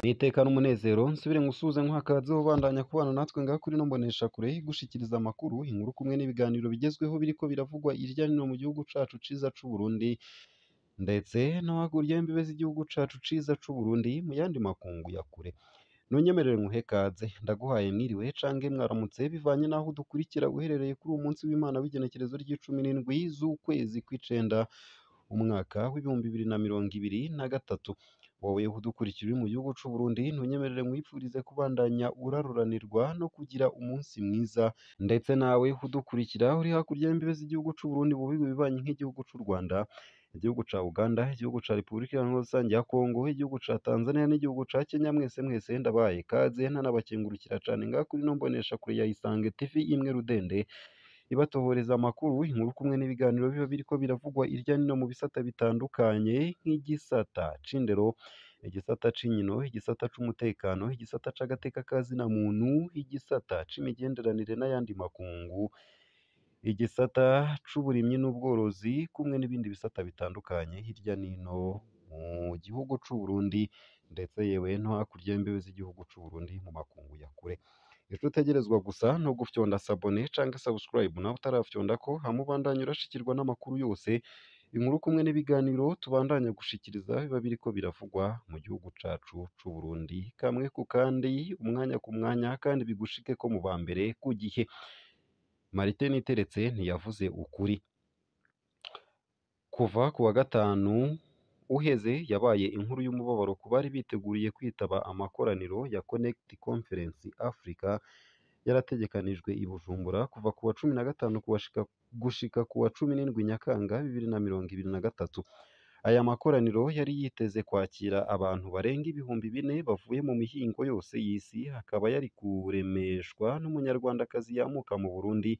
N'iteka n'umunezero nsubire ngusuhuze nkuha akaze ubandanya kubana natwe ngaha kuri ino mboneshakure igushikiriza amakuru, inkuru kumwe n'ibiganiro bigezweho biriko biravugwa irya nino mu gihugu cacu ciza c'Uburundi, ndetse no hakurya y'imbibe z'igihugu cacu ciza c'Uburundi mu yandi makungu ya kure. Ntunyemerere nkuhe kaze, ndaguhaye mwiriwe canke mwaramutse bivanye n'aho udukurikira uherereye kuri uwu munsi w'Imana w'igenekerezo ry'icumi n'indwi z'ukwezi kw'icenda umwaka w'2023. Wowe udukurikira uri mu gihugu c'Uburundi, ntunyemerere nkwifurize kubandanya uraruranirwa no kugira umunsi mwiza, ndetse nawe udukurikira uri hakurya y'imbibe z'igihugu c'Uburundi mu bihugu bibanyi nk'igihugu c'u Rwanda, igihugu ca Uganda, igihugu ca Repubulika Iharanira Rusange ya Kongo, igihugu ca Tanzania n'igihugu ca Kenya, mwese mwese ndabahaye ikaze ntanabakengurukira cane ngaha kuri ino mboneshakure ya Isange TV imwe rudende ibatohoreza amakuru, inkuru kumwe n'ibiganiro biba biriko biravugwa irya nino mu bisata bitandukanye nk'igisata c'indero, igisata c'inkino, igisata c'umutekano, igisata c'agateka ka zina muntu, igisata c'imigenderanire n'ayandi makungu, igisata c'uburimyi n'ubworozi kumwe n'ibindi bisata bitandukanye hirya nino mu gihugu c'Uburundi, ndetse yewe no hakurya y'imbibe z'igihugu c'Uburundi mu makungu ya kure. Ico utegerezwa gusa no gufyonda s'abonner canke subscribe nawe utarafyondako, hama ubandanye urashikirwa n'amakuru yose, inkuru kumwe n'ibiganiro tubandanya gushikiriza biba biriko biravugwa mu gihugu cacu c'Uburundi, kamwe ku kandi, umwanya ku mwanya, kandi bigushikeko mu ba mbere ku gihe. Martin Niteretse ntiyavuze ukuri. Kuva ku wa gatanu uheze yabaye inkuru y'umubabaro ku bari biteguriye kwitaba amakoraniro ya Connect Conference Africa yarategekanijwe i Bujumbura kuva ku wa 15 gushika ku wa 17 Nyakanga 2023. Aya makoraniro yari yiteze kwakira abantu barenga 4000 bavuye mu mihingo yose y'isi, akaba yari kuremeshwa n'umunyarwandakazi yamuka mu Burundi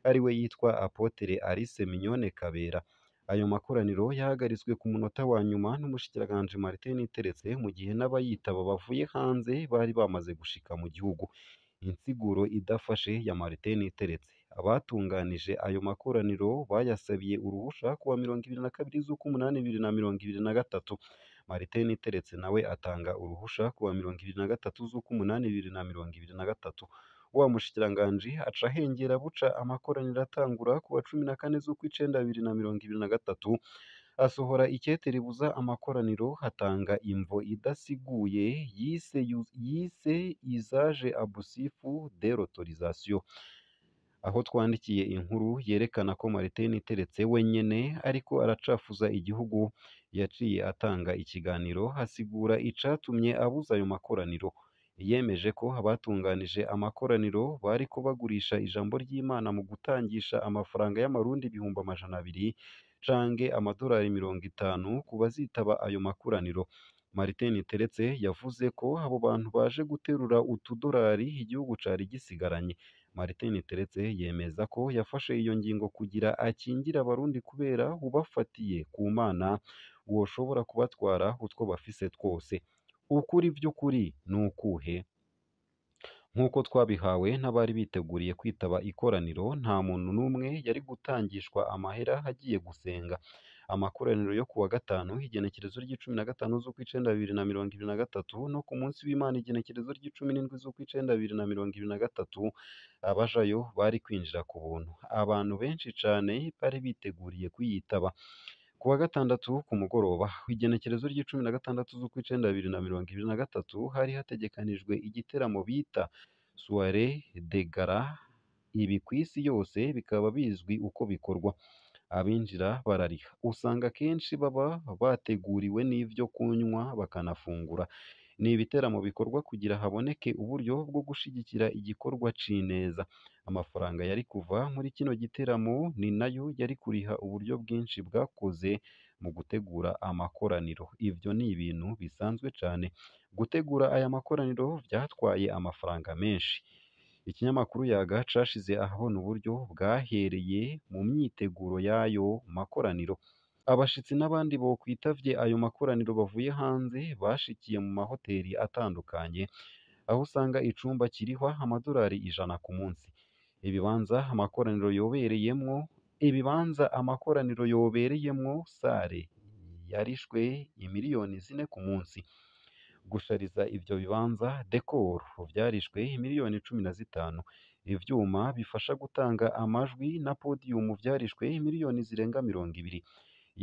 ariwe yitwa Apotre Alice Mignone Kabera. Ayo makoraniro yahagaritswe ku munota wa nyuma n'umushikiranganji Martin Niteretse mu gihe n'abayitaba bavuye hanze bari bamaze gushika mu gihugu. Insiguro idafashe ya Martin Niteretse. Abatunganije ayo makoraniro bayasabiye uruhusha kuwa 22 z'ukumunani 2023. Martin Niteretse nawe atanga uruhusha kuwa 23 z'ukumunani 2023. Wa mushikiranganji aca ahengera buca amakoraniro atangura kuwa 14 z'ukw'icenda 2023, asohora ikete ribuza amakoraniro, hatanga imvo idasiguye yise usage abusif de l'autorisation. Aho twandikiye inkuru yerekana ko Martin Niteretse wenyene ariko aracafuza igihugu, yaciye atanga ikiganiro asigura icatumye abuza ayo makoraniro. Yemeje ko abatunganije amakoraniro bariko bagurisha ijambo ry'Imana mu gutangisha amafaranga y'amarundi 200,000 canke amadorari 50 ku bazitaba ayo makoraniro. Martin Niteretse yavuze ko abo bantu baje guterura utudorari igihugu cari gisigaranye. Martin Niteretse yemeza ko yafashe iyo ngingo kugira akingire abarundi kubera ubafatiye ku Mana woshobora kubatwara utwo bafise twose. Ukuri vy'ukuri nukuhe? Nk'uko twabihawe n'abari biteguriye kwitaba ikoraniro, nta muntu n'umwe yari gutangishwa amahera agiye gusenga. Amakoraniro yo kuwa gatanu igenekerezo ry'icumi na gatanu z'ukw'icenda 2023 no ku munsi w'Imana igenekerezo ry'icumi n'indwi z'ukw'icenda 2023, abajayo bari kwinjira ku buntu. Abantu benshi cane bari biteguriye kuyitaba. Ku wa gatandatu ku mugoroba igenekerezo ry'icumi na gatandatu z'ukw'icenda 2023 hari hategekanijwe igiteramo bita Soirée de Gala, ibi kw'isi yose bikaba bizwi uko bikorwa. Abinjira barariha, usanga akenshi baba bateguriwe n'ivyo kunywa bakanafungura. Ni ibiteramo bikorwa kugira haboneke uburyo bwo gushigikira igikorwa c'ineza. Amafaranga yari kuva muri kino giteramo ni nayo yari kuriha uburyo bwinshi bwakoze mu gutegura amakoraniro. Ivyo ni ibintu bisanzwe cane. Gutegura aya makoraniro vyatwaye amafaranga menshi. Ikinyamakuru Yaga cashize ahabona uburyo bwahereye mu myiteguro y'ayo makoraniro. Abashitsi n'abandi bokwitavye ayo makoraniro bavuye hanze bashikiye mu mahoteli atandukanye, aho usanga icumba kirihwa amadorari 100 ku munsi. Ibibanza amakoraniro yobereyemwo, ibibanza amakoraniro yobereyemwo sare yarishwe 4 miliyoni ku munsi. Gushariza ivyo bibanza decor vyarishwe miliyoni 15, ivyuma bifasha gutanga amajwi na podium vyarishwe miliyoni zirenga 20.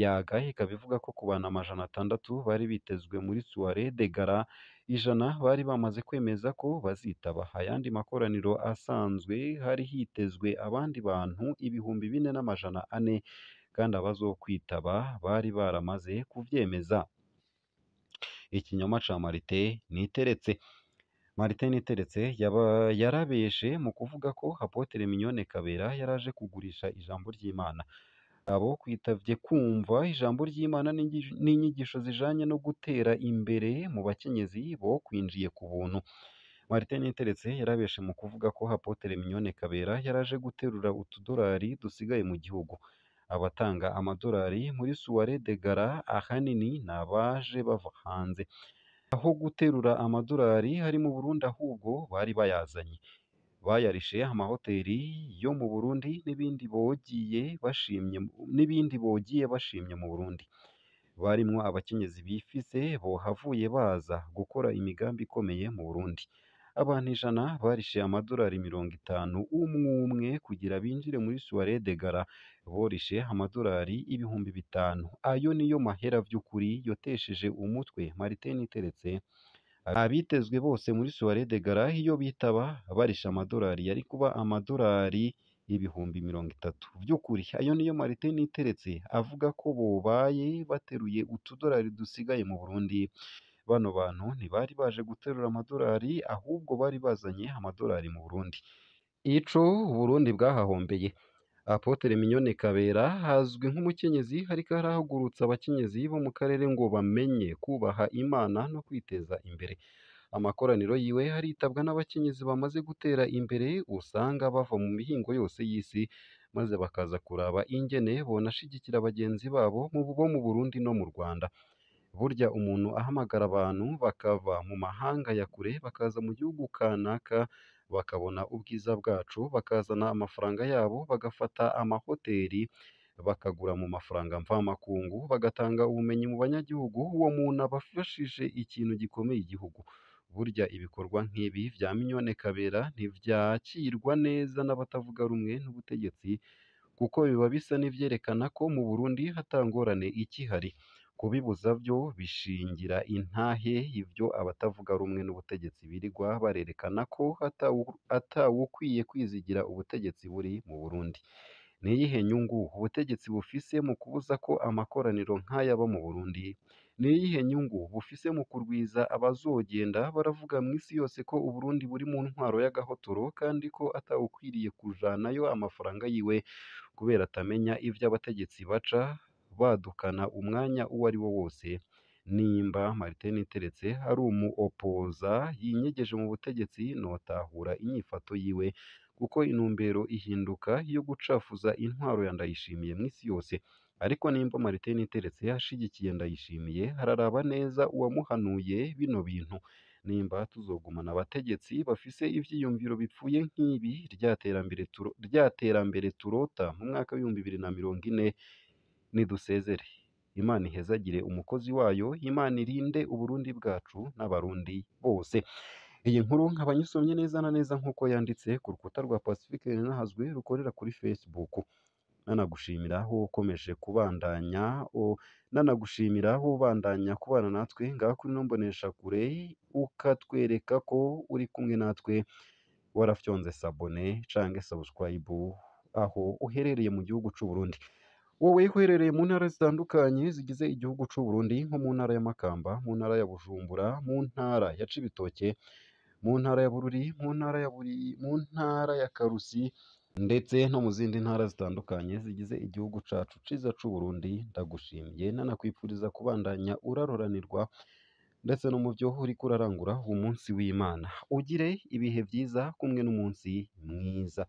Yaga ikaba ivuga ko ku bantu 600 bari bitezwe muri soirée de gala, 100 bari bamaze kwemeza ko bazitaba. Ayandi makoraniro asanzwe hari hitezwe abandi bantu 4400 kandi abazokwitaba bari baramaze kuvyemeza. Ikinyoma ca Martin Niteretse. Martin Niteretse yarabeshe mu kuvuga ko Apotre Mignone Kabera yaraje kugurisha ijambo ry'Imana. Abo kwitavye kumva ijambo ry'Imana n'inyigisho zijanye no gutera imbere mu bakenyezi bo kwinjiye ku buntu. Martin Niteretse yarabeshe mu kuvuga ko Apotre Mignone Kabera yaraje guterura utudorari dusigaye mu gihugu. Abatanga amadorari muri soirée de gala ahanini ni abaje bava hanze. Aho guterura amadorari ari mu Burundi ahubwo bari bayazanye. Bayarishe amahoteli yo mu Burundi n'ibindi bogiye bashimye mu Burundi. Barimwo abakenyezi bifise bohavuye baza gukora imigambi ikomeye mu Burundi. Abantu 100 barishe amadorari 50 umwe kugira binjire muri soirée de gala, borishe amadorari 5000. Ayo niyo mahera vy'ukuri yotesheje umutwe Martin Niteretse. Abitezwe bose muri soirée de gala iyo bitaba barishe amadorari yari kuba amadorari 30,000. Vy'ukuri ayo niyo Martin Niteretse avuga ko bobaye bateruye utudorari dusigaye mu Burundi. Bano bantu ntibari baje guterura amadorari ahubwo bari bazanye amadorari mu Burundi. Ico Uburundi bwahahombeye. Apotre Mignone Kabera azwi nk'umukenyezi ariko arahagurutsa abakenyezi bo mu karere ngo bamenye kubaha Imana no kwiteza imbere. Amakoraniro yiwe aritabwa n'abakenyezi bamaze gutera imbere usanga bava mu mihingo yose y'isi, maze bakaza kuraba ingene bonashigikira bagenzi babo bo mu Burundi no mu Rwanda. Burya umuntu ahamagara abantu bakava mu mahanga ya kure bakaza mu gihugu kanaka bakabona ubwiza bwacu, bakazana amafaranga yabo, bagafata amahoteli, bakagura mu mafaranga mvamakungu, bagatanga ubumenyi mu banyagihugu, uwo muntu aba afashije ikintu gikomeye igihugu. Burya ibikorwa nk'ibi vya Mignone Kabera ntivyakirwa neza n'abatavuga rumwe n'ubutegetsi, kuko biba bisa n'ivyerekana ko mu Burundi hatangorane ikihari. Kubibuza vyo bishingira intahe ivyo abatavuga rumwe n'ubutegetsi birirwa barerekana ko atawukwiye kwizigira ubutegetsi buri mu Burundi. Ni iyihe nyungu ubutegetsi bufise mu kubuza ko amakoraniro nk'aya aba mu Burundi? Ni iyihe nyungu bufise mu kurwiza abazogenda baravuga mw'isi yose ko Uburundi buri mu ntwaro y'agahotoro kandi ko atawukwiriye kujanayo amafaranga yiwe kubera atamenya ivyo abategetsi baca badukana umwanya uwo ari wo wose? Nimba Martin Niteretse ari umu opoza yinyegeje mu butegetsi, notahura inyifato yiwe, kuko intumbero ihinduka yo gucafuza intwaro ya Ndayishimiye mw'isi yose. Ariko nimba Martin Niteretse ashigikiye Ndayishimiye, araraba neza uwamuhanuye bino bintu. Nimba tuzogumana abategetsi bafise ivyiyumviro bipfuye nk'ibi, rya terambere turota mu mwaka w'2040 nidusezere. Imana ihezagire umukozi wayo, Imana irinde Uburundi bwacu n'abarundi bose. Iyi nkuru nkaba nyisomye neza na neza nk'uko yanditse ku rukuta rwa Pacifique Nahazwe rukorera kuri Facebook. Nanagushimira aho ukomeje kubandanya nanagushimira aho ubandanya kubana natwe ngaha kuri ino mboneshakure, ukatwereka ko uri kumwe natwe, warafyonze sabone canke subscribe aho uherereye mu gihugu c'u Burundi. Wowe uherereye mu ntara zitandukanye zigize igihugu c'u Burundi, nko mu ntara ya Makamba, mu ntara ya Bujumbura, mu ntara ya Cibitoke, mu ntara ya Bururi, mu ntara ya Buri, mu ntara ya Karusi, ndetse no mu zindi ntara zitandukanye zigize igihugu cacu ciza c'u Burundi, ndagushimiye nanakwifuriza kubandanya uraroranirwa ndetse no mu byo uriko urarangura umunsi w'Imana. Ugire ibihe vyiza kumwe n'umunsi mwiza.